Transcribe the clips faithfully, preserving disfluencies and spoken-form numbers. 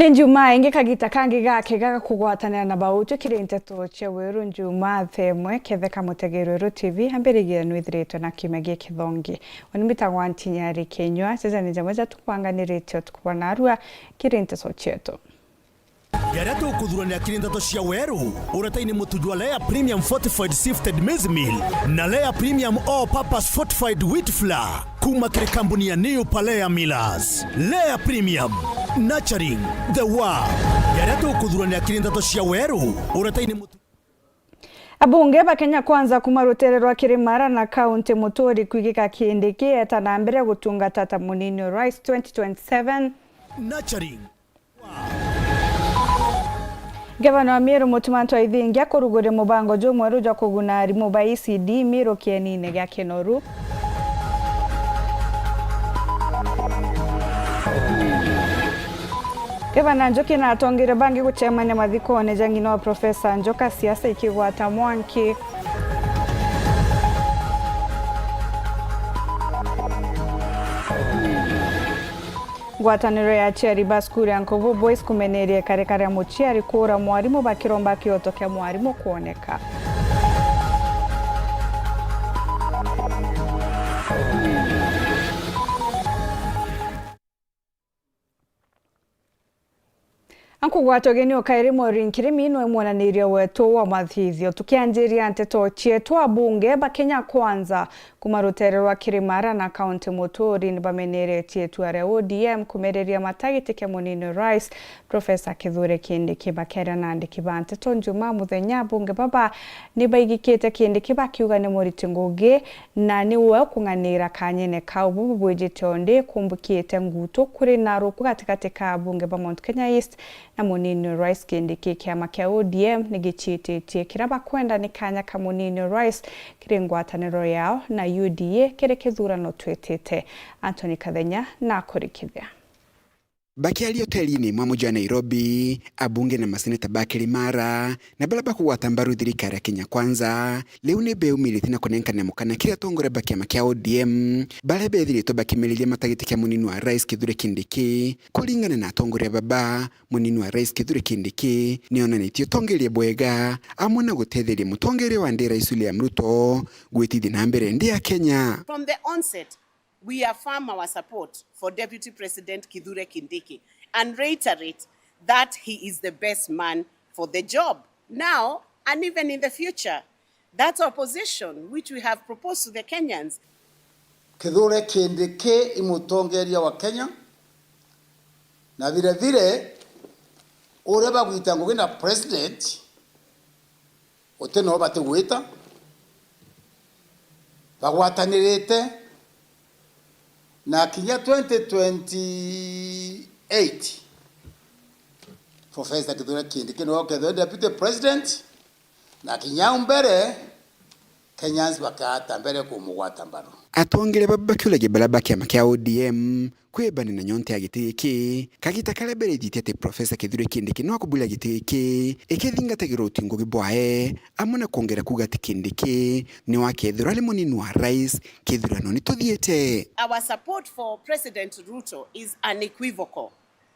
Njumaa ingi kagita kangi gakega ga kugwatanira na bautwe kiri nteto cia weru Njumaa thaa imwe ketheka mutegeri weru T V ambirigia nwithiritwe na kiumia giki thongi. Uni mbitagwa Ntinyari Kinyua, jaja ni jamwe ja tukubanganiritie utuku bwa narua kiri nteto cietu. Jaria tukuthuranira kiri nteto cia weru, uretaini mutu jwa Lea Premium Fortified Sifted Maize Meal na Lea Premium All Purpose Fortified Wheat Flour kuma kiri kambuni ya New Palea Millers. Lea Premium, nurturing the world. Jaria tukuthuranira kiri nteto cia weru, uretaini mutu. Abunge ba Kenya Kwanza kuma rutere rwa Kirimara na kaunti Muturi kwigika Kindiki eta na mbere gutungata ta munini wa rais twenty twenty-seven. Nurturing. Ngavana wa Meru Mutuma M'Ethingia kuruguria mubango jumweru jwa kuguna arimu ba E C D Meru kienine gia Kinoru. Gavana Njuki na atongeria bangi gucemania mathikone ja ng'ina wa Profesa Njuka, siasa ikigwata mwanki. Ngwataniro ya aciari ba cukuru ya Nkobo Boys kumeneria ikarika ria muciari kuura mwarimu bakiromba kioto kia mwarimu kwoneka. Ankugwata ugeni o kairi Maureen Kirimi nwe mwonaniria wetu wa mathithio. Tukianjiria nteto cietu, abunge ba Kenya Kwanza kuma rutere rwa Kirimara na kaunti Muturi ni bameneretie itua ria O D M kumeriria matagitikia munini rais Profesa Kithure Kindiki. Bakiaria na andiki ba nteto Njumaa muthenya, abunge baba ni baigikite Kindiki bakiuga ni muriti ngugi na ni we ukung'anira kanyene kau. Bubu bwijite o ndi kumbukite ngutu kuri na ruku gatigati ka abunge ba Mount Kenya East na munini wa rais Kindiki. Kiama kia O D M ni giciititie kiria bakwenda ni kanya ka munini wa rais kiri ngwataniro yao na U D A kiri kithurano twitite. Anthony Kathenya na akurikithia. Bakiaria hotelini imwe muji wa Nairobi, abunge na maseneta ba Kirimara na baria bakugwata mbaru thirikari ya Kenya Kwanza, riu ni beumiritie na kunenkana mukana kiri atongoria ba kiama kia O D M, baria bethiritwe bakimeriria matagitikia munini wa rais Kithure Kindiki. Kuringana na atongoria baba, munini wa rais Kithure Kindiki ni onanitie utongeria bwega amwe na gutetheria mutongeria wa ndi rais William Ruto gwitithia na mbere ndi ya Kenya. From the onset, we affirm our support for Deputy President Kithure Kindiki and reiterate that he is the best man for the job now and even in the future. That's our position which we have proposed to the Kenyans. Kithure Kindiki i mutongeria wa Kenya, na vile vile uria bagwita ngugi na president, guti no batigwita, bagwatanirite, na kinya twenty twenty-eight, Professor Kithure Kindiki niwe ukethirwa deputy president, na kinya au mbere, Kenyans bakata mbere kumugwata mbaru. Atongeria baba bakiuragia baria ba kiama kia O D M kwibani na nyonte ya giti giki, kagita karia berithitie ati Professor Kithure Kindiki no akubwira giti giki ikithingatagirwa uti ngugi bwae, amwe na kwongera kuuga ati Kindiki ni wakethirwa ari munini wa rais kithurano ni tuthiite. Our support for President Ruto is unequivocal.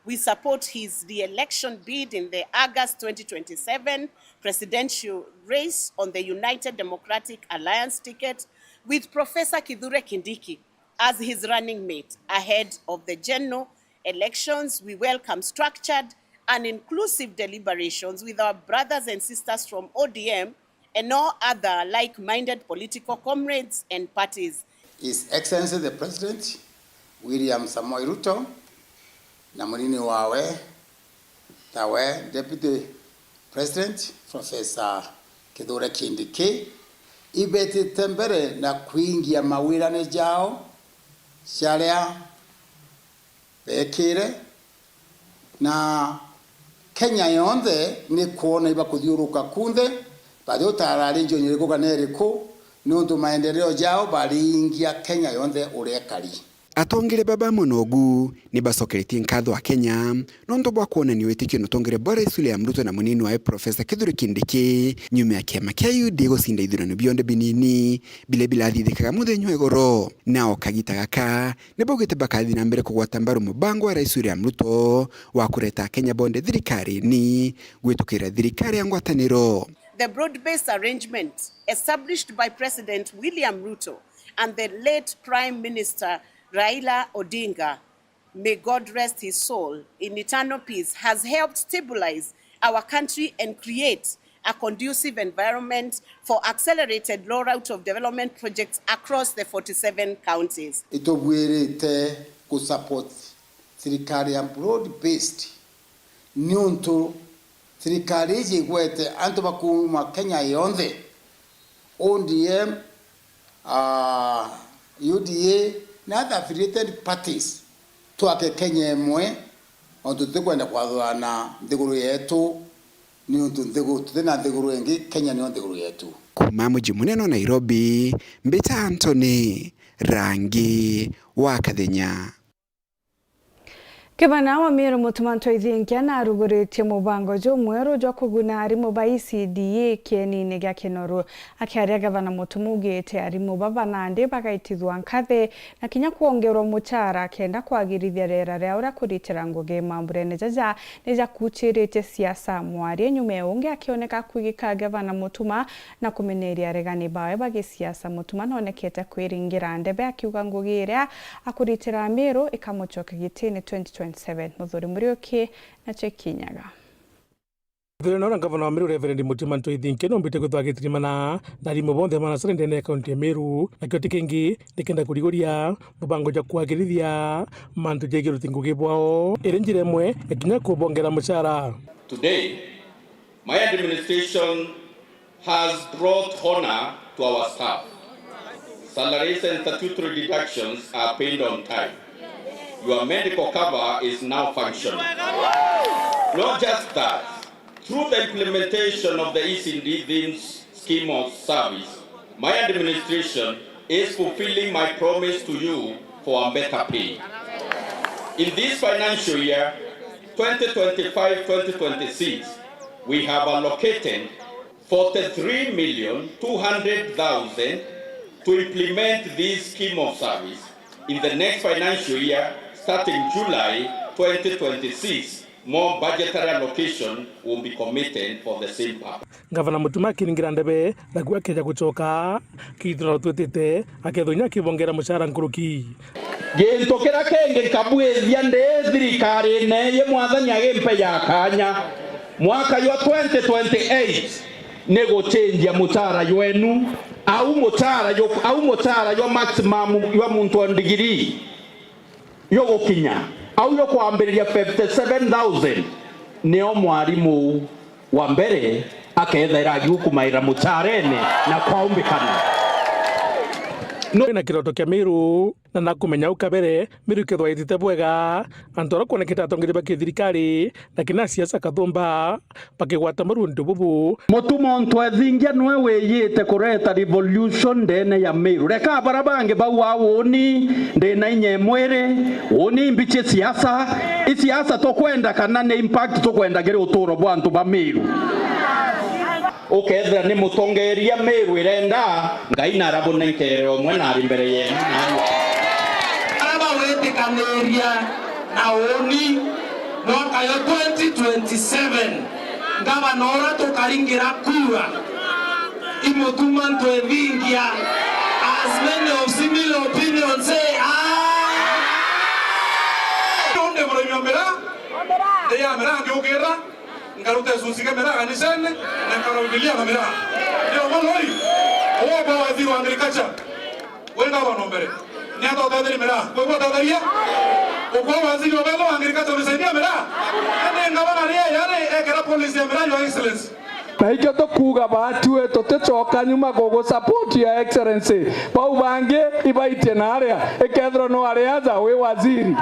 We support his re-election bid in the August twenty twenty-seven presidential race on the United Democratic Alliance ticket, with Professor Kithure Kindiki as his running mate ahead of the general elections. We welcome structured and inclusive deliberations with our brothers and sisters from O D M and all other like-minded political comrades and parties. His Excellency the President, William Samoei Ruto, na munini wawe, tawe Deputy President, Professor Kithure Kindiki, ibetite mbere na kwingia mawirane jao jaria bekire, na Kenya yonthe ni kwona ibakuthiuruka kunthe, bathi utara ari njionyi iriku kana iriku, niuntu maendeleo jao baringia Kenya yonthe uria ikari. Atongeria baba amwe na ugu ni bacokeretie nkatho Akenya nontu bwa kwonania witikio na utongeria bwa Rais William Ruto na munini wawe Professor Kithure Kindiki nyuma ya kiama kia U D A gucinda ithurano bionthe binini biria birathithikaga muthenya wa igoro. Nao kagita gaka ni baugite bakathi na mbere kugwata mbaru mubango wa Rais William Ruto wa kureta Akenya bonthe thirikarine gwitukira thirikari ya ngwataniro. The broad-based arrangement established by President William Ruto and the late Prime Minister Raila Odinga, may God rest his soul in eternal peace, has helped stabilize our country and create a conducive environment for accelerated rollout of development projects across the forty-seven counties. Itubuirite ku support thirikari ya broad based niuntu thirikari iji igwete antu ba kuuma Kenya yonthe, O D M, ah, U D A na other affiliated parties, twake Kenya imwe, ontu tutikwenda kwathurana nthiguru yetu, niuntu nthigu-, tuti na nthiguru ingi, Kenya niyo nthiguru yetu. Kuuma muji munene wa Nairobi, mbita Anthony Rangi wa Kathenya. Gavana wa Meru Mutuma M'Ethingia naruguritie mubango jumweru jwa kuguna arimu ba E C D A kienine gia Kinoru. Akiaria, Gavana Mutuma augite arimu baba nandi bagaitithua nkathi na kinya kwongerwa muchara kenda kwagirithia riera ria uria kuritira ngugi. Mamburene jaja ni jakuchiritie siasa. Mwaria nyuma ya ungi akioneka kwigika Gavana Mutuma na kumeneria aregani bawe ba gisiasa. Mutuma nonekete kwiringira ndebe akiuga ngugi iria akuritira Meru ikamucokia gitine twenty twenty-seven. Muthuri Muriuki nacio ikinyaga. Thirina uria ngavana wa Meru Reverend Mutuma M'Ethingia nombite kwithwa agitirimana na arimu bonthe manasari ndene ya kaunti ya Meru, nakio ti kingi nikenda kuriguria mubango jwa kwagirithia mantu jegie uruti ngugi bwao, iri njira imwe ya kinya kubongera muchara. Today, my administration has brought honor to our staff. Salaries and statutory deductions are paid on time. Your medical cover is now functional. Not just that, through the implementation of the E C D themes scheme of service, my administration is fulfilling my promise to you for a better pay. In this financial year, twenty twenty-five twenty twenty-six, we have allocated forty-three million two hundred thousand to implement this scheme of service. In the next financial year, starting July twenty twenty-six, more budgetary allocation will be committed for the same purpose. Ngavana Mutuma akiringira ndebe, naku akeja gucoka, kiitiro twitite, akethwa inya akibongera muchara nkuruki. Gintu kiria kingi nkabwithia ndi thirikarine iji Mwathani agimpeja kanya, mwaka jwa twenty twenty-eight ni guchenjia muchara jwenu, au muchara ju-, au muchara jwa maximum jwa muntu wa ndigiri jugukinya au jukwambiriria fifty-seven thousand, nio mwarimu wa mbere akethaira agiukumaira mucharene na kwaumbikana. No na kiroto kia Meru, na nakumenya u kabere Meru ikethwa itite bwega, antu aria kwonekete atongeria ba kithirikari na kina siasa kathumba bakigwata marundi bubu. Mutuma M'Ethingia niwe wijite kureta revolution ndene ya Meru. Reka bara bangi bauga uni ndina inya e mwiri, uni imbichi siasa, i siasa tukwenda kana ni impact tukwenda kiri uturo bwa antu ba Meru. Ukethira ni mutongeria Meru irenda, Ngai narabunenkeere umwe nari mbere yenu. Ara bawitikaniria na uni mwaka yo twenty twenty-seven, ngavana uria tukaringira kura, i Mutuma M'Ethingia. As many of similar opinions say aye. Undi murimi wa miraa, ndi ya miraa ngiukira. Nkaruta icuci kia miraa kanisene, na nkaraudilia na miraa. Ndio mwana oi. Owo kwa waziri wa agriculture. Wenda bono mbere. Ni ata utetheria miraa? Kwa hivyo utetheria. Ukwa waziri wa baba wa agriculture unisaidia miraa? Ende ngavana ria yale ekera policy ya miraa, Your Excellency. Na ikio tukuuga baatue tuticoka nyuma kugu support, Your Excellency. Bau bangi ibaitie naaria, ikethirwa no aria aja wi waziri,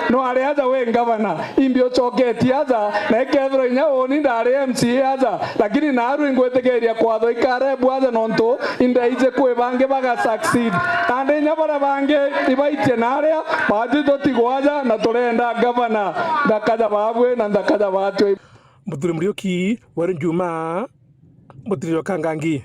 no aria aja wi ngavana, imbi ucoketie aja, na ikethirwa inya uuni ndaari M C A aja, lakini naaru ingwitikiria kwatho ikarebu aja nontu indaiji kwi bangi baga succeed. Nandi inya baria bangi ibaitie naaria, baatue tutigwa aja na turenda ngavana nthaka ja baabwe na nthaka ja baatue. Muthuri Muriuki, Weru Njuma, Mutiriro Kangangi.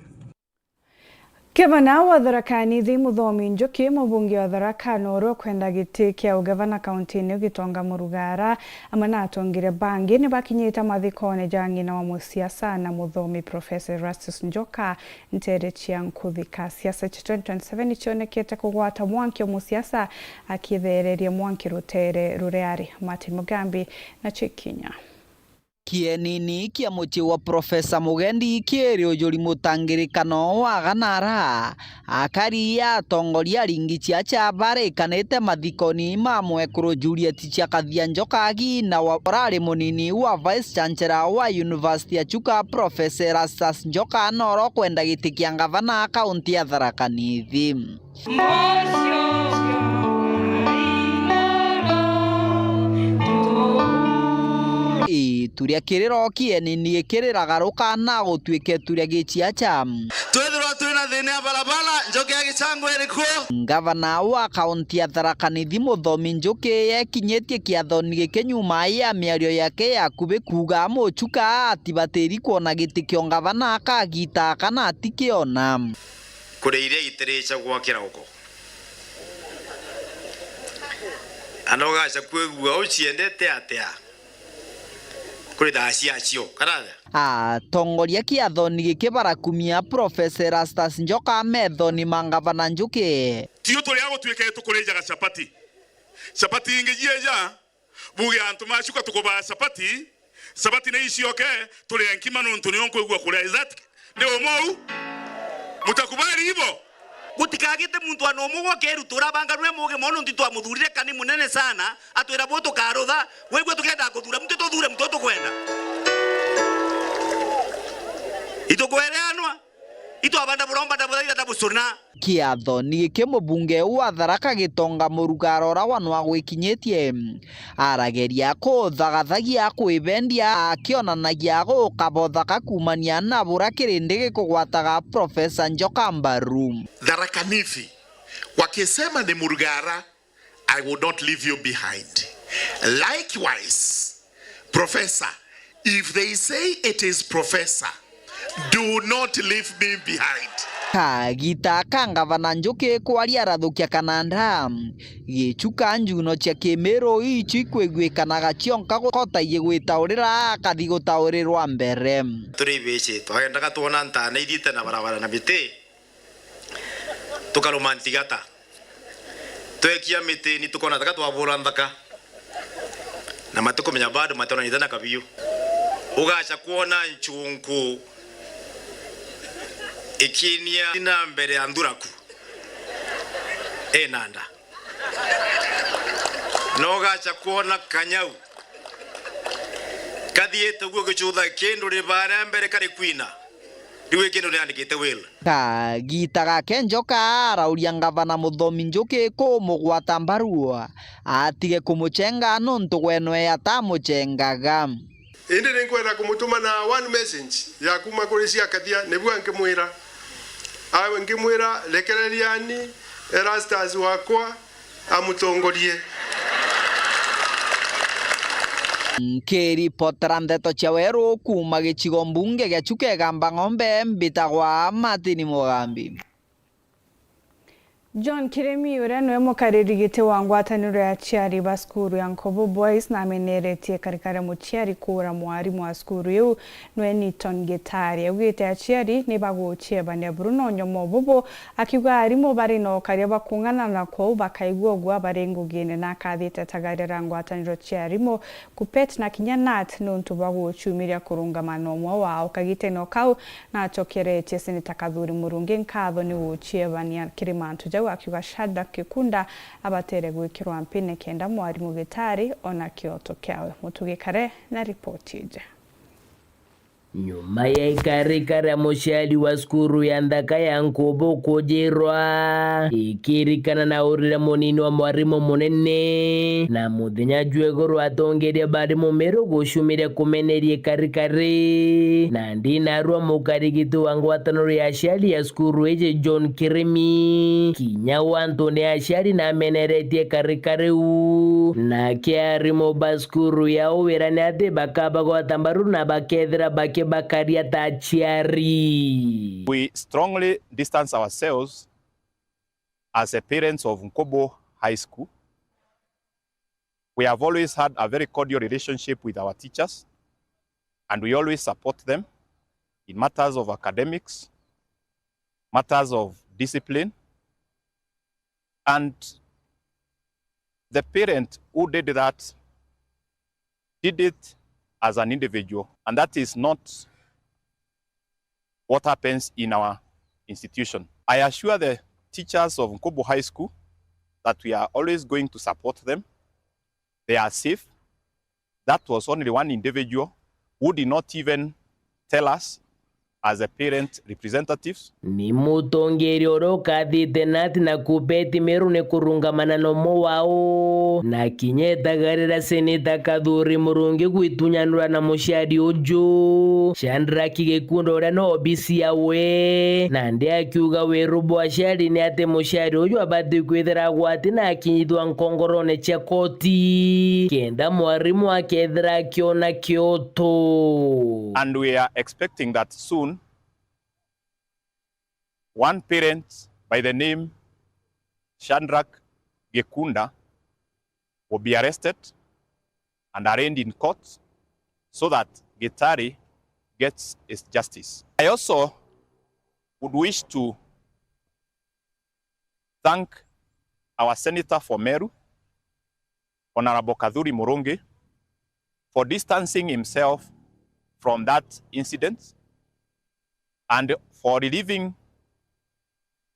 Gavana wa Tharaka Nithi Muthomi Njuki, mubunge wa Tharaka North ukwenda giti kia ugavana kaunti-ini Gitonga Murugara, amwe na atongeria bangi ni bakinyite mathikone ja ng'ina wa musiasa na muthomi Professor Erastus Njoka ntere cia nkuthika. Siasa cia twenty twenty-seven icionekete kugwata mwanki o musiasa akithereria mwanki rutere ruria ari. Martin Mugambi na Chikinya. Kienini kia mucii wa Profesa Mugendi kiri ujuri mutangirikano wa ganara. Akari atongoria aringi ciaca barikanite mathikoni ma mwekuru Juliet Chakathia Njoka, ng'ina wa urari munini wa Vice Chancellor wa University ya Chuka, Profesa Erastus Njoka, noro kwenda giti kia ngavana kaunti ya Tharaka Nithi. Itu ria kiriro kienini kirira garuka na gutuika itu ria giciaca. Twithirwa twina thina ya barabara, Njoki ya Gichangu iri kuo? Ngavana wa kaunti ya Tharaka Nithi Muthomi Njuki ekinyitie kiathoni giki nyuma ya miario yake ya kubi kuuga muchuka atibatiri kwona giti kia ungavana kagita kana atikiona. Kuria iria itiricagwa kirauko. Ana ugaca kwigua uciendete atia? Kuri thaa ciacio, kana atia? Atongoria kiathoni giki barakumia Profesa Erastus Njoka methoni ma ngavana Njuki. Tio turia gutuika tukurijaga chapati. Chapati ingi jieja, buge antu macuka tukubaa chapati, chapati ni icioke, turie nkima nontu nio nkwigua kuria. Is that ni umou? Mutakubali hivyo? Gutikagite muntu ana umwe gwa Keru turabanganwe muge mono nontu twamuthurire kani munene sana, atwira bu tukarutha, wigua tukenda kuthura muntu tuthure muntu tukwenda. Itukwereanwa? Itwabanda buromba, ndabuthaitha, ndabucuna. Kiatho ni giki mubunge wa Tharaka Gitonga Murugara ura wanwa gwikinyitie arageria kuthagathagia kwibendia akionanagia gukabothaka kumania na bura kirindi gikugwataga Profesa Njoka mbaru. Tharaka Nithi, wakisema ni Murugara, I will not leave you behind. Likewise, Professor, if they say it is Professor, do not leave me behind. Kagita ka ngavana Njuki kwaria arathukia kananda, gichuka njuno cia Kimiru icio ikwiguikanaga cionka gukota igigwitaurira akathi gutaurirwa mbere. Turi ibici, twagendaga twona ntana ithiite na barabara na miti. Tukaruma ntigata. Twekia mitini tukona thaka twabura nthaka. Na matikumenya bado matonanite na kabiu. Ugaca kwona nchunku ikinia na mbere ya nthuraku. Ina nda. No ugaca kwona kanyau. Kathiite guo gicutha kindu ri baria mbere kari kwina. Riu i kindu ni andikite will. Kagita gake Njoka arauria ngavana Muthomi Njuki kumugwata mbaru atige kumucenga nontu gwe nwe atamucengaga. Indi ni nkwenda kumutuma na one message ya kuma kuri Ciakathia, nibua nkimwira, a, nkimwira, rekereriani Erastus wakwa, amutongorie. Nkiripotera ndeto cia weru kuuma gicigo mbunge gia Chuka Igamba Ng'ombe, mbitagwa Martin Mugambi. John Kirimi, uria niwe mukariri giti wa ngwataniro ya aciari ba cukuru ya Nkobo Boys, nameneretie karikari muciari kuura mwarimu wa cukuru iu, nwe Newton Gitari. Augite aciari ni baguciebania buru na unyomo bubu, akiuga arimu bari na ukaria bakung'ana na kwou bakaigua ugua bari ngugine, na akathite atagarira ngwataniro cia arimu, KUPPET na kinya KNUT niuntu bwa guciumiria kurungama na umwe wao. Kagitene o kau nacokeretie Seneta Kathuri Murungi nkatho ni guciebania kiri mantu jau, akiuga Shadrack Gikunda abatere gwikirwa mpine kenda mwarimu Gitari ona kioto kiawe. Mutugi Kare na ripoti iji. Nyuma ya ikarika ria muciari wa cukuru ya nthaka ya Nkubu kujirwa, ikirikana na urire munini wa mwarimu munene, na muthenya jwa iguru atongeria barimu Meru gucumiria kumeneria ikarika ri. Nandi narua mukarigiti wa ngwataniro ya aciari ya cukuru iji John Kirimi, kinya wa antune aciari nameneretie ikarika riu, nake arimu ba cukuru yao wira ni ati bakabagwata mbaru na bakethira bakibakaria ta aciari. We strongly distance ourselves as a parents of Nkubu High School. We have always had a very cordial relationship with our teachers, and we always support them in matters of academics, matters of discipline, and the parent who did that did it as an individual, and that is not what happens in our institution. I assure the teachers of Nkubu High School that we are always going to support them. They are safe. That was only one individual who did not even tell us as the parent representatives. Ni mutongeria uria ukathite nati na Kuppet Meru ni kurungamana na umwe wao, na kinya etagarira Seneta Kathuri Murungi gwitunyanura na muciari uju, Shadrack Gikunda uria no obisi yawe, nandi akiuga wiru bwa aciari ni ati muciari uju abati kwithira agwati na akinyithua nkongorone cia koti, kenda mwarimu akethira akiona kioto. And we are expecting that soon, one parent by the name Shadrack Gikunda will be arrested and arraigned in court so that Gitari gets his justice. I also would wish to thank our Senator for Meru, Honorable Kathuri Murungi, for distancing himself from that incident and for relieving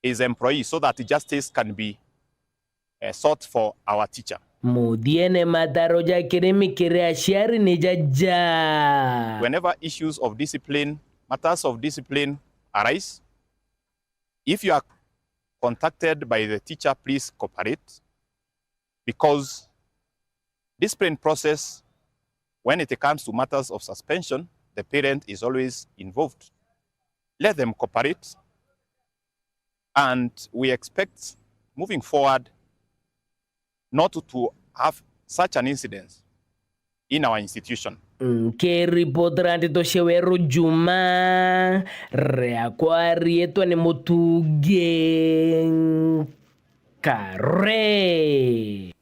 his employee so that justice can be, eh, sought for our teacher. Muthiene, mataro ja Kirimi kiri aciari ni jaja. Whenever issues of discipline, matters of discipline arise, if you are contacted by the teacher, please cooperate, because discipline process, when it comes to matters of suspension, the parent is always involved. Let them cooperate, and we expect, moving forward, not to have such an incidence in our institution. Nkiripotera ndeto cia Weru Juma, riakwa riitwa ni Mutungi Nkare.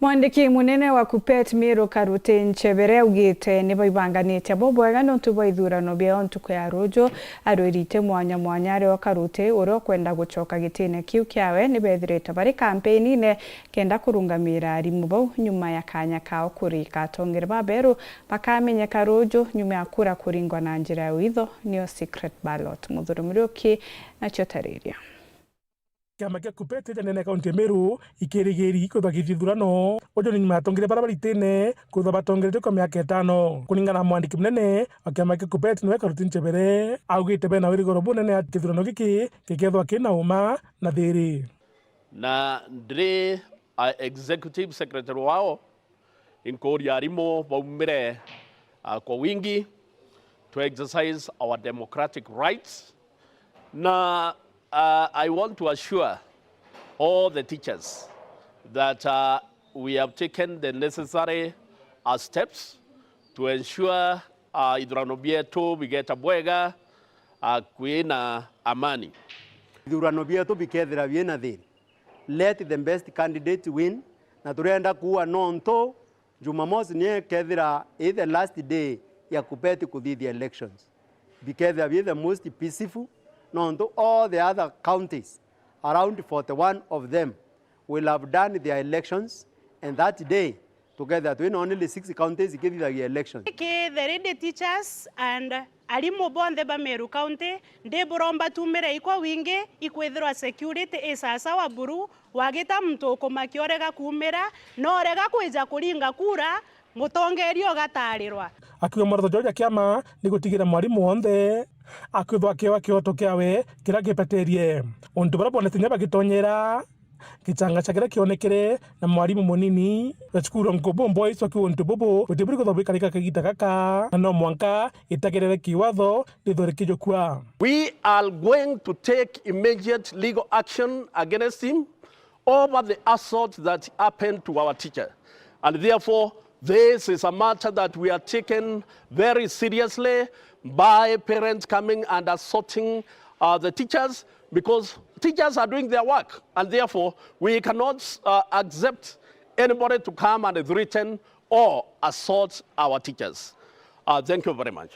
Mwandiki munene wa Kuppet Meru Karuti Nchebere augite ni baibanganitie bubwega niuntu bwa ithurano biao ntuku ya ruju. Arwirite mwanya mwanya ari o Karuti uria ukwenda gucoka gitine kiu kiawe ni bethirite bari kampeinine kenda kurungamira arimu bau nyuma ya kanya kao kurika. Atongeri ba Beru bakamenyeka ruju nyuma ya kura kuringwa na njira ya witho, niyo secret ballot. Muthuri Muriuki nacio tariria. Kiama kia Kuppet janene kaunti ya Meru ikirigiri kwithwa githithurano uju ni nyuma ya atongeri bara baritine kwithwa batongeretwe kwa miaka itano. Kuringana na mwandiki munene wa kiama kia Kuppet niwe Karuti Nchebere, augite bena wirigiro bunene ati kithurano giki gikethwa kina uma na thiri. Na ndiri a executive secretary wao, inkuuria arimu baumire, ah, kwa wingi to exercise our democratic rights. Na, ah, I want to assure all the teachers that, ah, we have taken the necessary, ah, steps to ensure, ah, ithurano bietu bigeta bwega, ah, kwina amani. Ithurano bietu bikethira biina thiri. Let the best candidate win, na turenda kuua nontu Jumamosi niyo ikethira i the last day ya Kuppet kuthithia elections. Bikethira bi the most peaceful, nontu all the other counties, around forty-one of them, will have done their elections, and that day tukethira twina only six counties ikithithagia elections. Ki the ready teachers and arimu bonthe ba Meru County, ndiburomba tumire ikwa wingi ikwithirwa security i sasawa buru, wagita muntu ukumakia urega kuumira, na urega kwija kuringa kura, Mutongeria ugatarirwa. Akiuga mwaratho jwa kiama ni gutigira mwarimu wonthe akwithwa akiewa kioto kiawe kiria gipeterie. Untu baria bonete kinya bagitonyera, gichangacha kiria kionekere na mwarimu munini na cukuru Nkubu Boys bakiuga untu bubu buti buri kwithwa bwikarika kagiita gaka, na no mwanka itagerere kiwatho rithwe rikijukua. We are going to take immediate legal action against him over the assault that happened to our teacher. And therefore, this is a matter that we are taken very seriously by parents coming and assaulting, uh, the teachers, because teachers are doing their work, and therefore we cannot, uh, accept anybody to come and threaten or assault our teachers. Uh, thank you very much.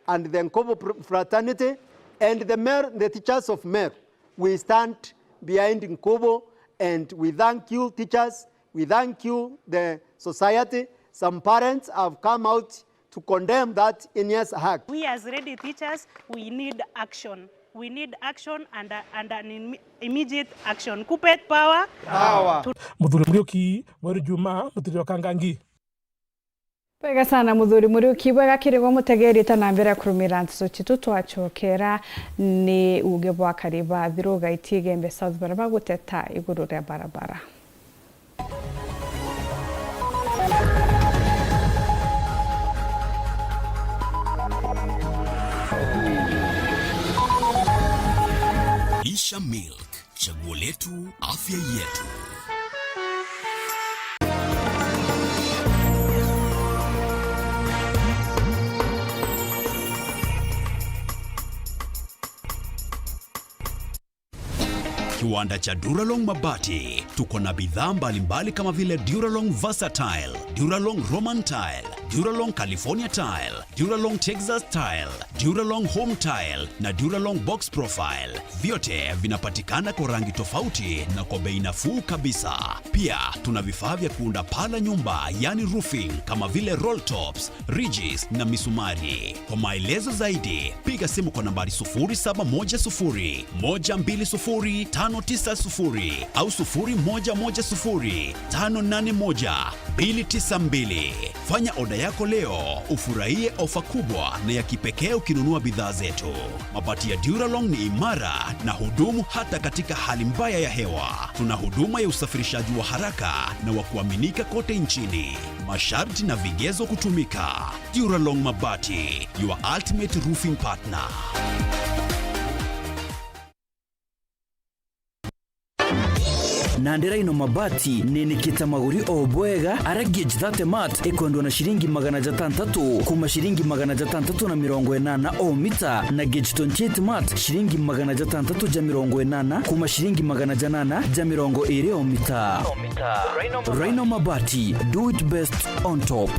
And the Nkubu pr-, fraternity and the Meru, the teachers of Meru, we stand behind Nkubu, and we thank you, teachers. We thank you, the society. Some parents have come out to condemn that heinous act. We as lady teachers, we need action. We need action and, uh, and an imme-, immediate action. Kuppet power. Power. To Muthuri Muriuki, Mweru Juma, Mutiri wa Kangangi. Bwega sana, Muthuri Muriuki. Bwega kiri gwe mutegeri, ta na mbere ya kurumira nteto citu twacokera ni uuge bwa akari ba Thiru Gaitie Igembe South baria baguteta iguru ria barabara. Lisha Milk. Chaguo letu, afya yetu. Kiwanda cha Duralong Mabati. Tuko na bidhaa mbalimbali kama vile Duralong Versatile, Duralong Roman Tile, Duralong California Tile, Duralong Texas Tile, Duralong Home Tile na Duralong Box Profile. Vyote vinapatikana kwa rangi tofauti na kwa bei nafuu kabisa. Pia tuna vifaa vya kuunda paa la nyumba, yani roofing, kama vile roll tops, ridges na misumari. Kwa maelezo zaidi, piga simu kwa nambari sufuri saba moja sufuri, moja mbili sufuri, tano tisa sufuri au sufuri moja moja sufuri, tano nane moja, mbili tisa mbili. Fanya oda yako leo, ufurahie ofa kubwa na ya kipekee ukinunua bidhaa zetu. Mabati ya Duralong ni imara na hudumu hata katika hali mbaya ya hewa. Tuna huduma ya usafirishaji wa haraka na wa kuaminika kote nchini. Masharti na vigezo kutumika. Duralong Mabati, your ultimate roofing partner. Nandi Rhino Mabati ninikite maguri o bwega, aria gauge thirty mat ikwendwa na ciringi magana jatantatu kuuma ciringi magana jatantatu na mirongo inana o mita, na gauge twenty-eight mat ciringi magana jatantatu ja mirongo inana kuuma ciringi magana janana ja mirongo iri o mita. Rhino Mabati, do it best on top.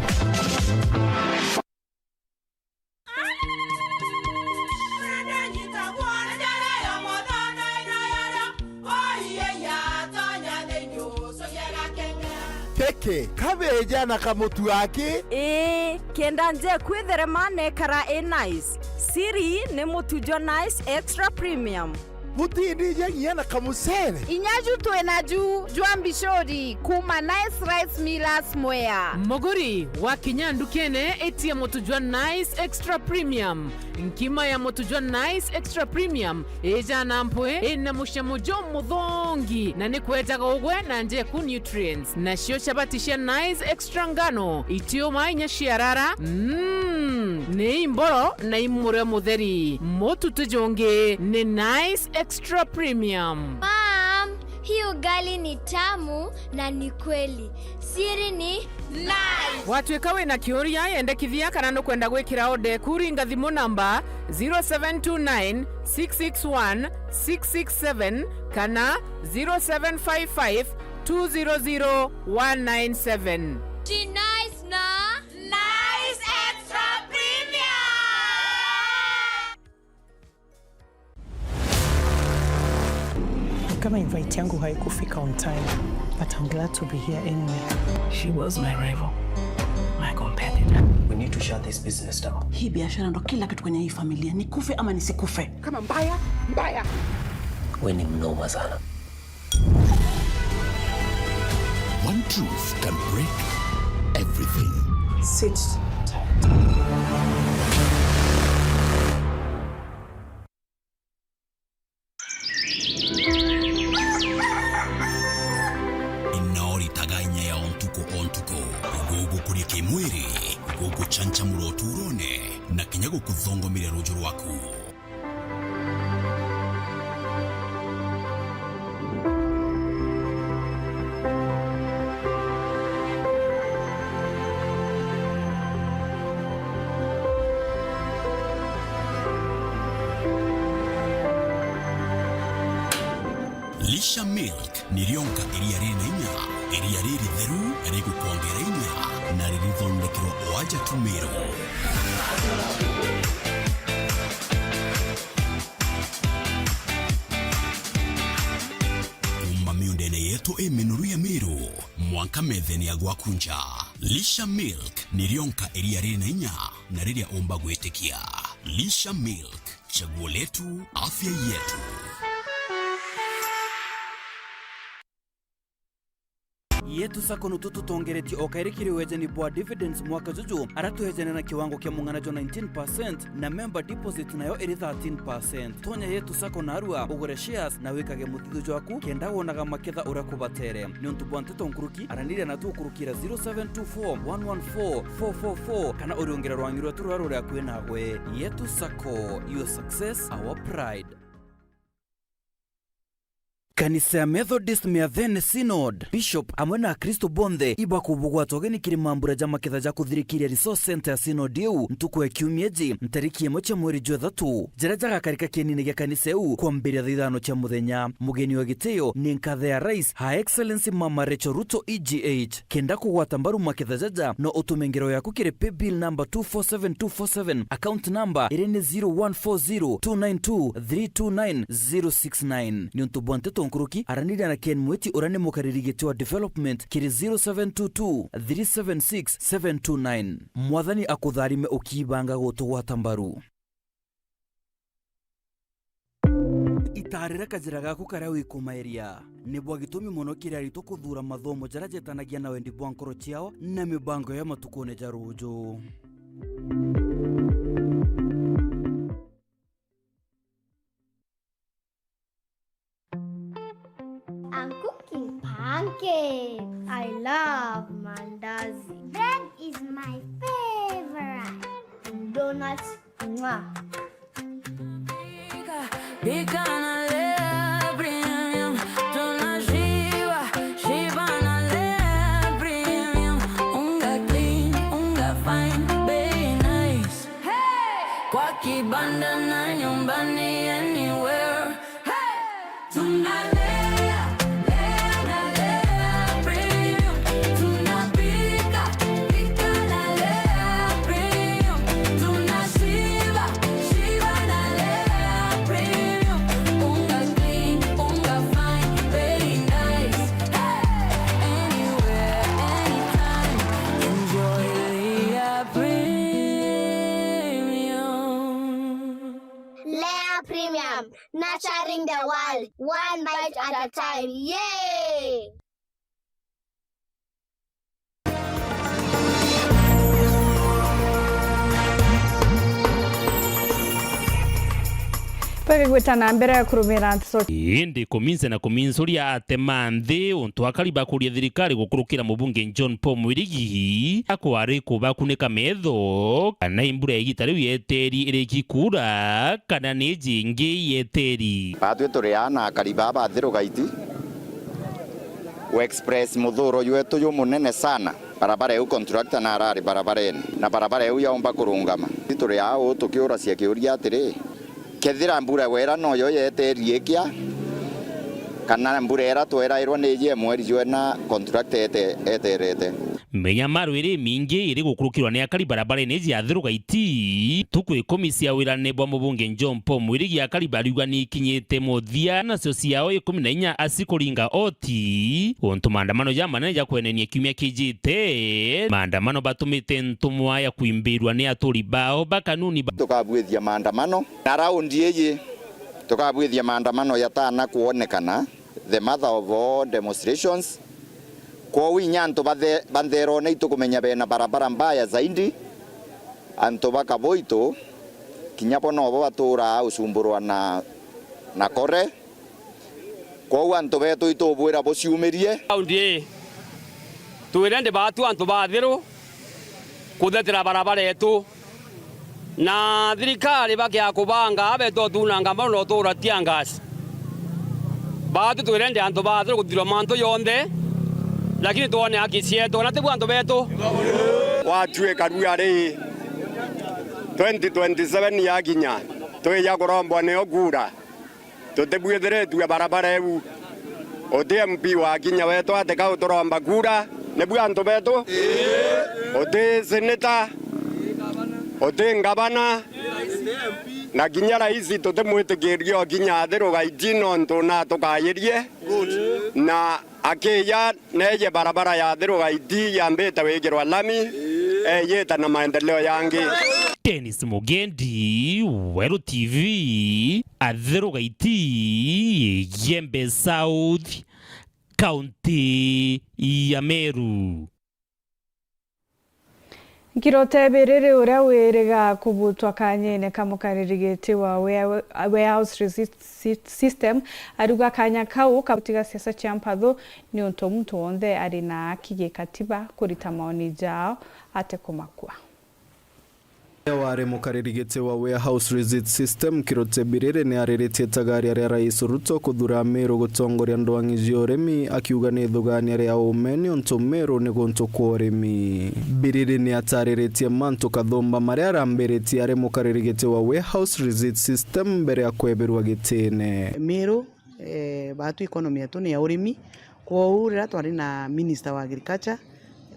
Keke, kabeja na kamutu aki. Ii, kenda nje kwitherema nekara i nice. Siri ni mutu jwa Nice Extra Premium. Butindija nginya na kamucere. Inya ju twina ju jwa mbicuri kuuma Nice Rice Millers Mwea. Muguri, wakinya ndukene, itia mutu jwa Nice Extra Premium. Nkima ya mutu jwa Nice Extra Premium ijana mpwi, ina mucamo jumuthongi, na ni kwejaga ugwe na njeku nutrients. Nacio chabati cia Nice Extra ngano, itiuma inya ciarara, mm, ni imboro na imurio mutheri. Mutu ti jungi ni Nice Extra Premium. Mom, hii ugali ni tamu na ni kweli. Siri ni Nice. Watuika wina kiuria, yendekithia kana nukwenda gwikira order eku, ringa thimu namba zero seven two nine, six six one, six six seven kana zero seven five five, two zero zero, one nine seven. Ji Nice na Nice Extra Premium. Kama invite yangu haikufika on time, but I'm glad to be here anyway. She was my rival, my competitor. We need to shut this business down. Hii biashara ndo kila kitu kwenye hii familia. Nikufe ama nisikufe. Kama mbaya, mbaya. We ni mnoma sana. One truth can break everything. Sit tight. Ino ritaga inya ya o ntuku o ntuku, gugukuria kimwiri, guguchanchamura uturone, na kinya gukuthongomira ruju rwaku. Lisha Milk ni rionka iria riri na inya, iria riritheru, rigukwongera inya, na ririthondekerwa o aja tu Meru. Kuuma miundene yetu i minoru ya Meru, mwanka methene ya gwaku nja. Lisha Milk ni rionka iria riri na inya na riria umba gwitikia. Lisha Milk, chaguo letu, afya yetu. Yetu Sacco nutu tutongeretie o kairi kiri wejani bwa dividends mwaka juju, ara twejane na kiwango kia mung'ana jwa nineteen percent, na member deposit nayo iri thirteen percent. Tonya Yetu Sacco narua, ugure shares, na wikage muthithu jwaku, kenda wonaga maketha uria kubatere. Niuntu bwa nteto nkuruki, araniria natu ukurukira zero seven two four one one four four four four, kana uriungire rwangi rwetu ruria ruri akui nagwe. Yetu Sacco, your success, our pride. Kanisa ya Methodist Miathene Synod, Bishop amwe na Akristo bonthe ibakubugwata ugeni kiri mambura ja maketha ja kuthirikiria Resource Centre ya Synod iu, ntuku ya kiumia iji, ntariki imwe cia mweri jwa ithatu. Jaria jagakarika kienine gia kanisa iu kwambiria thaa ithano cia muthenya. Mugeni wa gitio ni nkathe ya Rais, Her Excellency Mama Rachel Ruto E G H. Kenda kugwata mbaru maketha jaja, no utume ngero yaku kiri paybill number two four seven two four seven, account number iri ni zero one four zero two nine two three two nine zero six nine. Niuntu bwa nteto nkuruki, araniria na Ken Mwiti uria ni mukariri giti wa development kiri zero seven two two three seven six seven two nine. Mwathani akutharime ukibanga gutugwata mbaru. Itaarira kajira gaku karia wikumairia. Ni bwa gitumi mono kiri aritwa kuthuura mathomo jaria jetanagia na wendi bwa nkoro ciao na mibango ya matukune ja ruuju. I'm cooking pancakes. I love mandazi. Bread is my favorite. Donuts, mwah. Pika na Lea Premium, tunashiba, shiba na Lea Premium. Unga clean, unga fine, bei nice. Hey! Kwa kibanda na nyumbani, anywhere. Hey! Tunalea, lea na Lea Premium. Tunapika, pika na Lea Premium. Tunashiba, shiba na Lea Premium. Unga clean, unga fine, very nice. Hey! Anywhere, anytime, enjoy Lea Premium. Lea Premium, nurturing the world, one bite at a time. Yay! Bagigwita na mbere kurumira nteto. Indi kuminse na kuminsuria atema nthi untu akari bakuria thirikari gukurukira mubunge John Paul Mwirigi akwari kubakunika metho kana imbura ya igita riu yeteri iriki kuura kana ni jingi yeteri. Batwi turi aa na akari baa ba Thiru Gaiti. Gu express muthuuro jwetu jumunene sana. Barabara iu contractor na arari barabarene, na barabara iu yaumba kurungama. Turi aa uu tukiuracia kiuria atiri, kethira mbura wera noyo yeterie ikia, kana mbura ira twerairwa ni iji ya mweri jwena contractor ete-, eterete? Minyamaro iri imingi iri gukurukirwa ni akari barabarene iji ya Thiru Gaiti. Ntuku ikumi cia wirane bwa mubunge John Paul Mwirigi, akari bariuga ni ikinyite muthia, nacio ciao ikumi na inya acikuringa oti. Untu maandamano jamanene ja kwenenia kiumia kijite, maandamano batumite ntumwa ya kwimbirwa ni aturi bao ba kanuni ba- Tukabuithia maandamano na raundi iji, tukabuithia maandamano yatana kwonekana, the mother of all demonstrations, Kwou inya antu bathe-, ba ntherone itukumenya bena barabara mbaya zaidi, antu ba Kaboito, kinya bo nobo baturaa ucumburwa na, na kore. Kwou antu betu itubwira buciumirie. Kaundi ii, twire ndi baatu antu ba Athiru kuthetera barabara yetu. Na thirikari bakia kubanga, abeta utunanga mbao na utura tear gas. Baatu twire ndi antu ba Athiru kuthirwa mantu yonthe, lakini twone haki cietu, kana tibu antu betu. Gwatuika rua ri twenty twenty-seven yakinya, twija kurombwa nio kura. Tutibwithiritue barabara iu. Uti M P wa kinya wetu atika uturomba kura, nibu antu betu? Uti seneta, uti ngavana, na kinya raisi tutimwitikirie okinya Athiru gaiti nontu natukayirie. Na akija neeje barabara ya Athiru gaiti yambite wikirwa lami, eeyite na maendeleo yangi. Dennis Mugendi, Weru T V, Athiru gaiti, Igembe South, kaunti ya Meru. Nkirote Biriri uria wiriga kubutwa kanyene ka mukariri giti wa ware-, warehouse receipt sy-, system, ariuga kanya kau kabutiga siasa cia mpathu niuntu muntu wonthe ari na aki gikatiba kurita maoni jao atikumakua. Uria wari mukariri giti wa warehouse receipt system, Kirote Biriri, ni ariritie itagaria ria Rais Ruto kuthura Meru gutongoria ndwang'i cia urimi, akiuga ni ithugania ria uume niuntu Meru ni guntu kwa urimi. Biriri ni atariritie mantu kathumba maria arambiritie ari mukariri giti wa warehouse receipt system mbere ya kwebirwa gitine. Meru, eh, baatu economy yetu ni ya urimi, kwou riria twari na minister wa agriculture,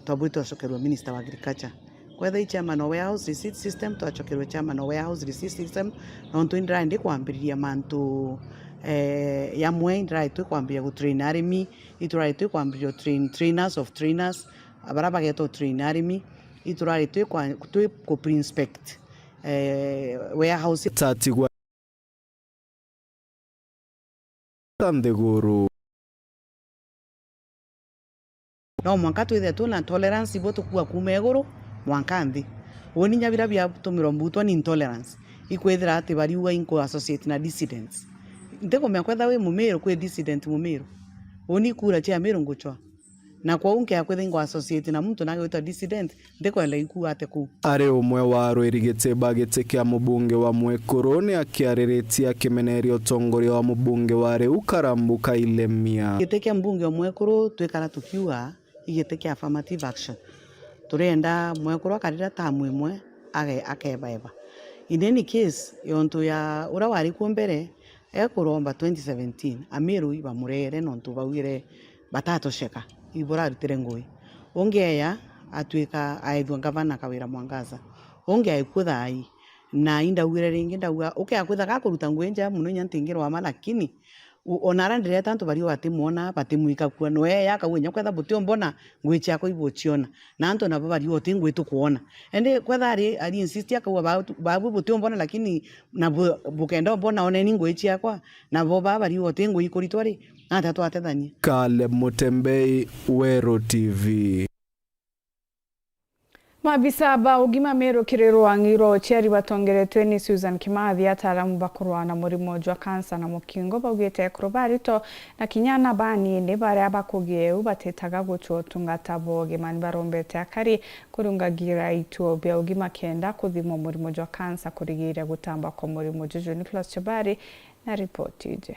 twabwirite twacokerua minister wa agriculture. Kwethira i chairman o warehouse receipt system, twacokerua chairman o warehouse receipt system, nontu indiraendi kwambiriria mantu, eh, yamwe indiraitwi kwambiria gutrain arimi, iturari twi kwambiria train, trainers of trainers, baria bageeta train arimi, iturari twi kwa, twi ku pre-inspect, eh, warehouse. Tatigwa nthiguru. No mwanka twithire twina tolerance ibo tukua kuuma iguru mwanka nthi. Uuni inya biria biatumirwa mbutwa ni intolerance, ikwithira ati bariuga inku associate na dissidents. Ntikumenya kwethira wi Mumiru, kwi dissident Mumiru. Uuni ikura cia Amiru ngucwa. Na kwou nkea kwithira ingo associate na muntu nagwitwa dissident, ntikwenda inkuuga ati kuu. Ari umwe wa arwiri giti ba giti kia mubunge wa Mwekuru ni akiariritie akimeneria utongoria wa mubunge wa riu Karambu Kailemia. Giti kia mbunge o Mwekuru twikara tukiuga i giti kia affirmative action. Turenda Mwekuru akarira tamu imwe age-, akebaeba. In any case, yontu ya uria wari kuo mbere, ekuromba twenty seventeen, Amiru ibamureere nontu baugire batatosheka, iburarutire ngugi. Ungi eya atwika aethua ngavana Kawira Mwangaza. Ungi aikua thaa ii. Na indaugire ringi, ndauga, ukea kwitha gakuruta ngugi njega muno, inya ntingirwama, lakini u-, ona aria ndireta antu bario batimwona, batimwika kua. Noe eya akauga, inya kwetha butiumbona, ngugi ciakwa ibuciona. Na antu nabo bariuga uti ngugi tukwona. Indi kwetha ari, ari insist akauga, "Ba-, babu butiumbona, lakini na bu-, bukenda umbona, oneni ngugi ciakwa." Nabo baa bariuga uti ngugi ikuritwa ri, nata twatethania? Caleb Mutembei, Weru T V. Maabisa ba ugima Meru kiri rwang'i rwa uciari batongeretwe ni Susan Kimathi, ataaramu ba kurwaa na murimo jwa kansa na mukingo, baugite ekuru barito na kinya ana banini baria bakugia iu batitaga gucwa utungata bwa ugima. Ni barombete akari kurungagira ituo bia ugima kenda kuthimwa murimo jwa kansa kurigiria gutamba kwa murimo juju. Nicholas Chobari na ripoti iji.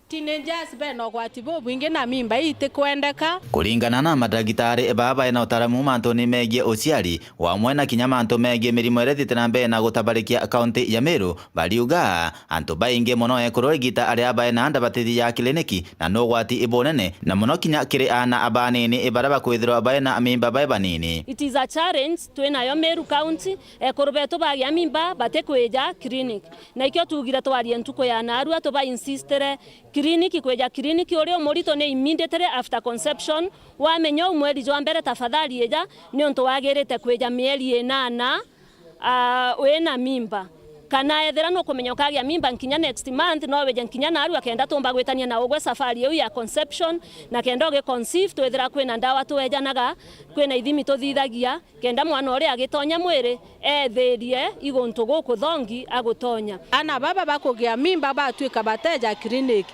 Teenagers bena ugwati bubwingi na mimba itikwendeka. Kuringana na madagitari baa baina utaramu mantuni megie uciari, wamwe na kinya mantu megie mirimo iria ithiite na mbere na gutabarikia kaunti ya Meru, bariuga antu baingi mono ekuru igita aria baina nda batithia kiliniki, na ni ugwati ibunene, na mono kinya kiri aana abanini baria bakwithirwa baina mimba bae banini. It is a challenge twinayo Meru County, ekuru betu bagia mimba batikwija clinic. Na ikio tuugire twarie ntuku ya naarua, tuba insistire kiriniki, kwija kiriniki uria umurito ni immediately after conception. Wamenya uu mweri jwa mbere, tafadhali ija, niuntu wagirite kwija mieri inana, ah, wina mimba. Kana ethira nukumenya ukagia mimba nkinya next month, no wije nkinya narua kenda tumba gwitania na ugwe safari iu ya conception, na kenda ugi conceive, twithira kwina ndawa tuejanaga, kwina ithimi tuthithagia, kenda mwana uria agitonya mwiri, ethirie iguntu gukuthongi agutonya. Ana baba bakugia mimba batwika bateja clinic.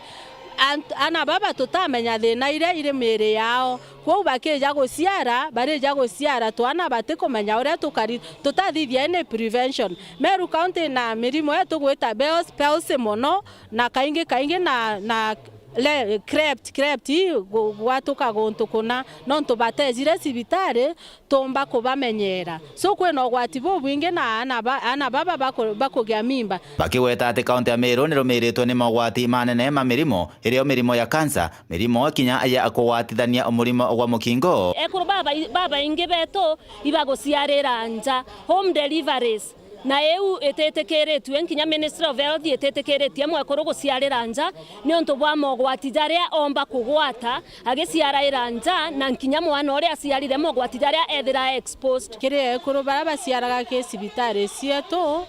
Ant-, ana baba tutamenya thina iria iri miiri yao. Kwou bakija guciara, barija guciara twana batikumenya uria tukari, tutathithia any prevention. Meru County na mirimo itugwita Bell's palsy mono, na kaingi kaingi na, na le-, crept, crept ii gu-, gwatuka guntu kuna, nontu batejire cibitari tumba kubamenyera. So, kwina ugwati bubwingi na ana ba-, ana baba baku-, bakugia mimba. Bakigweta ati kaunti ya Meru nirumiritwe ni mogwati manene ma mirimo, irio mirimo ya kansa, mirimo kinya ya kugwatithania murimo gwa mukingo. Ekuru baba-, babaingi betu ibaguciarira nja, home deliveries, na iu ititikiritue, nkinya Ministry of Health ititikiritie mwekuru guciarira nja niuntu bwa mogwati jaria omba kugwata agiciaraira nja, na nkinya mwana uria aciarire mogwati jaria ethira exposed. Kiri ekuru baria baciaraga ki cibitari cietu,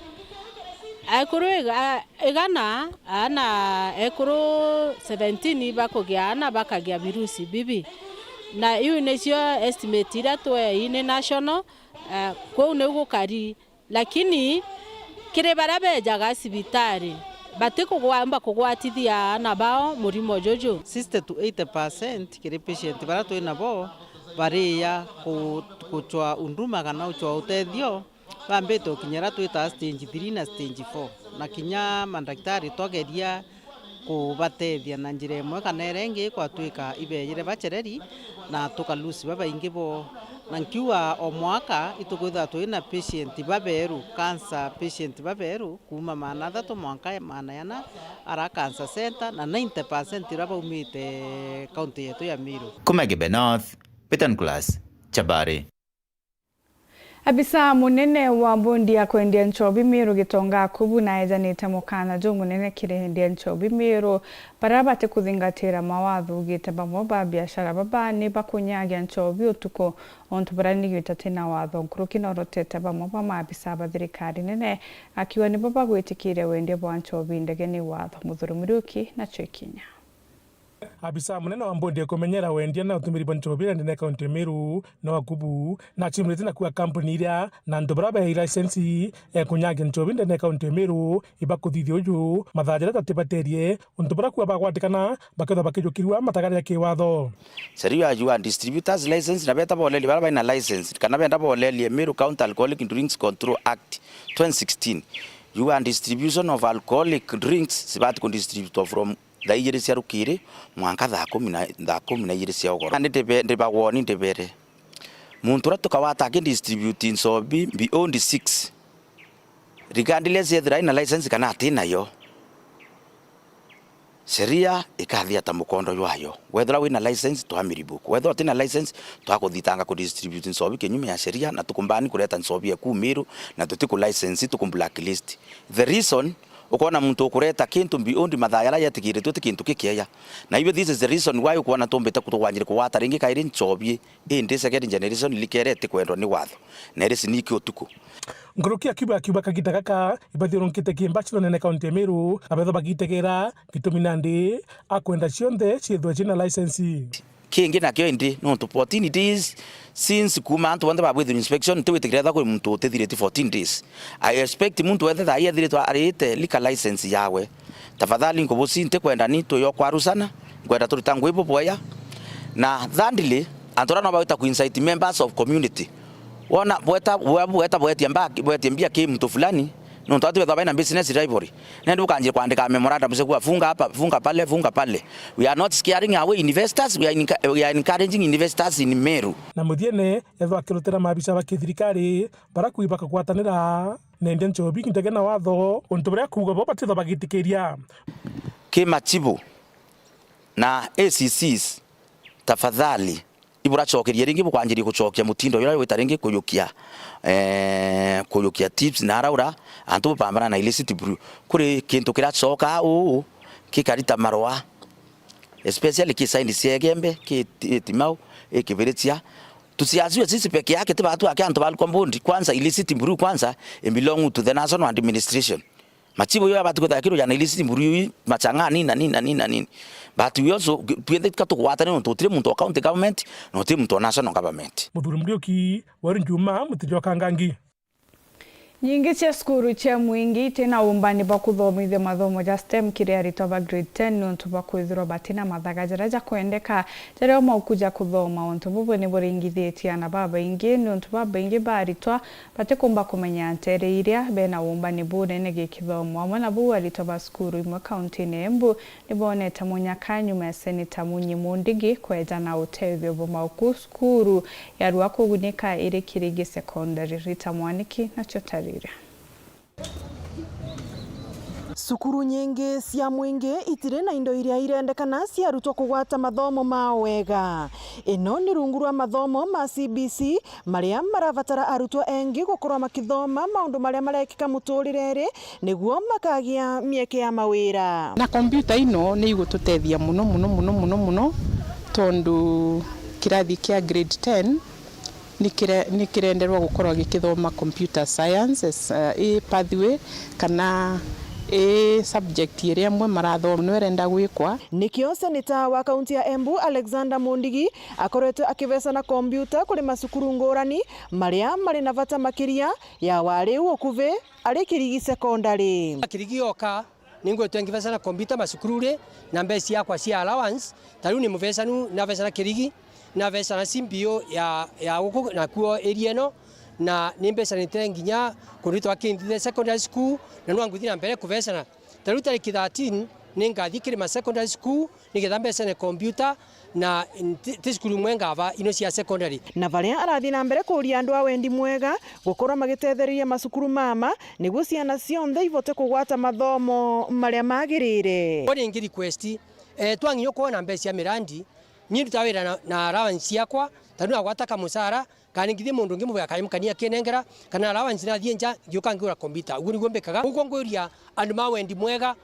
ekuru iga-, igana, ana ekuru seventeen bakugia ana bakagia virusi bibi, na iu nicio estimate iria twe ini national, eh, kuu niu gukari. Lakini kiri baria bejaga cibitari, batikugwamba kugwatithia ana bao murimo juju. Sixty to eighty percent kiri patient baria twi nabo bariya ku-, kuchwa huduma kana uchwa utethio, bambite ukinyira twitaga stage three na stage four, na kinya mandagitari twageria kubatethia na njira imwe kana iria ingi, kwatwika ibejire bachereri na tukalusi babaingi bo. Na nkiuga o mwaka itukwithirwa twina patient baberu, cancer patient baberu, kuuma maana athatu mwanka maana yana ara cancer center, na ninety percent iria baumite kaunti yetu ya Meru. Kuma Igembe North, Peter Nicholas, Chabari. Abisa munene wa mbondi ya kwendia nchobi Meru Gitonga Akubu naejanite mukana jumunene kiri endia nchobi Meru baria batikuthingatira mawatho, ugite bamwe ba biashara baba ni bakunyagia nchobi utuku, untu buria ni gwita ti na watho. Nkuruki norotete bamwe ba maabisa ba thirikari nene, akiuga nibo bagwitikiria wendia bwa nchobi ndege ni watho. Muthuri Muriuki nacho ikinya. Abisa munene wa mbondi ya kumenyera wendia na utumiri bwa nchobi ndene ya kaunti ya Meru, Noah Akubu, naciumiritie na kuuga kampuni iria na antu baria bai license ya kunyagia nchobi ndene ya kaunti ya Meru ibakuthithia uju mathaa jaria jatibaterie, untu baria kuuga bagwatikana bakethirwa bakijukirua matagaria ya kiwatho. Sheria yuga distributors license na beta boleli baria bai na license kana benda bolelie Meru County Alcoholic Drinks Control Act twenty sixteen. Yuga distribution of alcoholic drinks cibati kudistributwa from thaa ijiri cia rukiri mwanka thaa kumi na, thaa kumi na ijiri cia ugoro. Nandi ndibe-, ndibawoni ndibere, muntu uria tukawata aki distribute nchobi beyond six, regardless ethira aina license kana ati nayo, sheria ikathia ta mukondo jwayo. Wethira wina license, twa miribuku. Wethira utina license, twakuthitanga ku distribute nchobi kinyume ya sheria, na tukumbani kureta nchobi eku Meru, na tutiku license, tuku blacklist. The reason ukoona muntu ukureta kintu beyond mathaa jaria jetikiritwe ti kintu gikieja. Na ibe this is the reason why ukoona tumbite kutugwanjire kugwata ringi kairi nchobi, indi second generation likere itikwendwa ni watho, na iri ciniki utuku. Nkuruki akiuga, akiuga kagita gaka ibathiurunkite kimbachiro nene kaunti ya Meru, na betho bagitegera gitumi nandi akwenda cionthe ciithwe cina license. Kingi nakio indi, nontu fourteen days since kuuma antu bonthe babwithirwe inspection, ntiwitikira ethirwa kwi muntu utithirite fourteen days. I expect muntu wethe thaa ii ethiritwe arite liquor license yawe. Tafadhali nkubusi, ntikwenda ni tuyo kwarusana, nkwenda turita ngui bubwea. Na thirdly, antu aria no bagwita ku incite members of community. Wona bweta, bwe-, bweta bwetia mba-, bwetia mbia ki muntu fulani, nontu ati wethwa baina business rivalry. Nandi bukanjia kwandika memorandum cia kuuga, "Funga hapa, funga pale, funga pale." We are not scaring away investors, we are enca-, we are encouraging investors in Meru. Na muthiene, ethwa akirutira maabisa ba kithirikari, baria kui bakagwatanira na endia nchobi ndege na watho, untu buria kuuga bo batithwa bagitikiria. Ki machibu na A C Cs, tafadhali, iburacokerie ringi, bukwanjirie gucokia mutindo juria jwita ringi kuyukia, eh, kuyukia tips na araura antu bupambana na illicit brew. Kuri kintu kiracoka uu, kikarita marua, especially ki side cia Igembe, ki Ti-, Timau, i Kibirichia. Tusiasiwe sisi peke yake, ti batu ake antu balukwa mbondi. Kwanza, illicit brew kwanza, it belong to the national administration. Machibu yo abati kwithira kiro jana ilisi mburu yu machang'a nini na nini na nini na nini. But we also, twinthe tika tugwatane nontu gutiri muntu wa county government, na gutiri muntu wa national government. Muthuri Muriuki, Waru Njuma, Mutiji wa Kangangi. Nyingi cia cukuru cia mwingi itina umbani bwa kuthomithia mathomo ja STEM kiri aritwa ba grade ten niuntu bwa kwithirwa batina mathaga jaria jakwendeka jaria o mauku ja kuthoma. Untu bubu ni buringithitie aana babaingi niuntu babaingi ba aritwa batikumba kumenya nteere iria bena umbani bunene gikithomo. Amwe na buu, aritwa ba cukuru imwe kauntine ya Embu ni boonete munyaka nyuma ya Seneta Munyi Mundigi kweja na utethio bwa mauku cukuru yarua kugunika iri Kirigi Secondary. Rita Mwaniki nacio tarire. Cukuru nyingi cia mwingi itiri na indo iria irendekana cia arutwo kugwata mathomo mao wega. Ino ni rungu rwa mathomo ma C B C, maria marabatara arutwo engi gukorwa makithoma maundu maria marekika muturire ri niguo makagia mieke ya mawira. Na kompiuta ino ni igututethia muno, muno, muno, muno, muno, tondu kirathi kia grade ten ni kire-, ni kirenderwa gukorwa gikithoma computer science as, uh, i pathway kana i subject iria imwe marathoma ni irenda gwikwa. Nikio seneta wa kaunti ya Embu, Alexander Mundigi, akoretwe akibecana kompiuta kuri macukuru ngurani maria mari na bata makiria ya wari u ukuvi ari Kirigi Secondary. Kirigi yoka, ningwitwe ngibecana kompiuta macukururi na mbeca ciakwa cia allowance. Ta riu ni mubecanu, nabecana Kirigi, nabecana C B O ya, ya guku nakuo area ino, na ni mbecanite nginya kundu gwitagwa Kinthithe Secondary School, na nwa nguthi na mbere kubecana. Ta riu tariki thirteen, ni ngathi Kirima Secondary School, nigetha mbecane kompiuta, na ti, ti cukuru imwe ngava ino cia secondary. Na baria arathi na mbere kuria andu a wendi mwega gukorwa magitethereria macukuru mama, niguo ciana cionthe ivote kugwata mathomo maria magirire. Bo ningi request, eh, twanginya kwona mbeca cia mirandi, ni ndutaga wira na, na allowance ciakwa, ta riu nagwata kamucara, kana ngithie mundu ngimubea kanyama kanini akinengera, kana allowance nathie nja, ngiuka ngigura kompiuta. Uguo niguo mbikaga. Uguo ngwiria andu ma wendi mwega,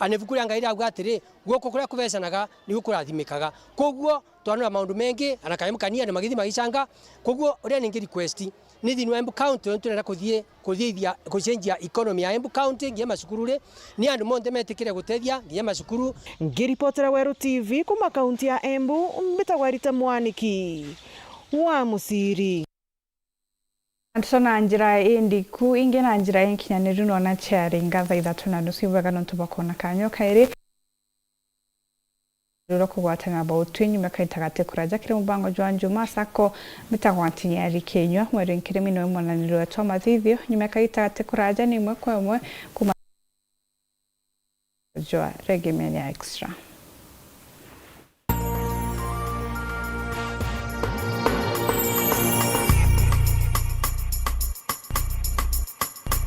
ana ibuku ria Ngai rirauga atiri, guoko kuria kubecanaga, niguo kurathimikaga. Koguo, twanura maundu mengi, ana kanyama kanini, andu magithie magicanga. Koguo, uria ningi request, ni thiini wa Embu County, uria turenda kuthie, kuthithia, kucenjia economy ya Embu County, nginya macukururi, ni andu monthe metikire gutethia, nginya macukuru. Ngiripotera Weru T V kuma kaunti ya Embu, mbitagwa Rita Mwaniki wa Musiri. Ndeto na njira indiku, ingi na njira inkinyaniru, nona ciari nga thaa ithatu na nusu. Ibwega nontu bwa kwona kanya kairi rwa kugwatanira bwa utwi nyuma kaita gati kuraja kiri mubango jwa Njuma Sacco. Mbitagwa Ntinyari Kinyua, mweri nkirimi niwe mwananiro wetu wa mathithio. Nyuma kaita gati kuraja ni imwe kwa imwe kuma jwa Reggae Mania Extra.